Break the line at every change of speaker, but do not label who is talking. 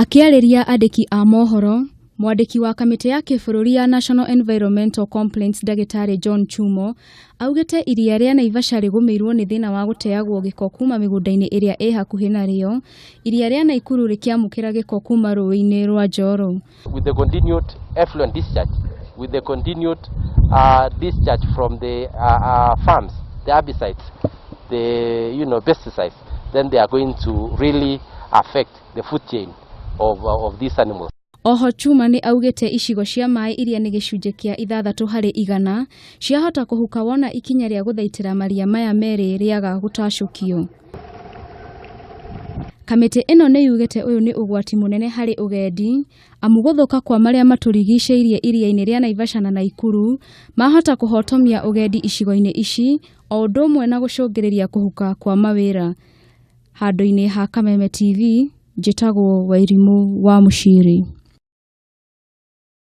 Akĩarĩria andĩki a mohoro, mwandĩki wa kamĩtĩ ya kĩbũrũri ya National Environmental Complaints Ndagĩtarĩ John Chumo augĩte iria rĩa Naivasha rĩgũmĩirwo nĩ thĩna wa gũteagwo gĩko kuma mĩgũnda-inĩ ĩrĩa ĩ hakuhĩ narĩo, iria rĩa Naikuru rĩkĩamũkĩra gĩko kuma rũĩ-inĩ rwa Njoro.
With the continued effluent discharge, with the continued discharge from the farms, the herbicides, the pesticides, then they are going to really affect the food chain of these animals.
Oho Chuma nĩ augĩte icigo cia maĩ iria nĩ gĩcunjĩ kĩa 6% ciahota kũhuka wona ikinya rĩa gũthaitĩra maria maya merĩ rĩaga gũtacũkio. Kamĩtĩ ĩno nĩ yugĩte ũyũ nĩ ũgwati mũnene harĩ ũgendi amu gũthũka kwa marĩa matũrigicĩirie iria-inĩ rĩa Naivasha na Naikuru mahota kũhotomia ũgendi icigo-inĩ ici o ũndũ ũmwe na gũcũngĩrĩria kũhuka kwa mawĩra. Handũ-inĩ ha Kameme TV, njĩtagwo Wairimũ wa Mũciri.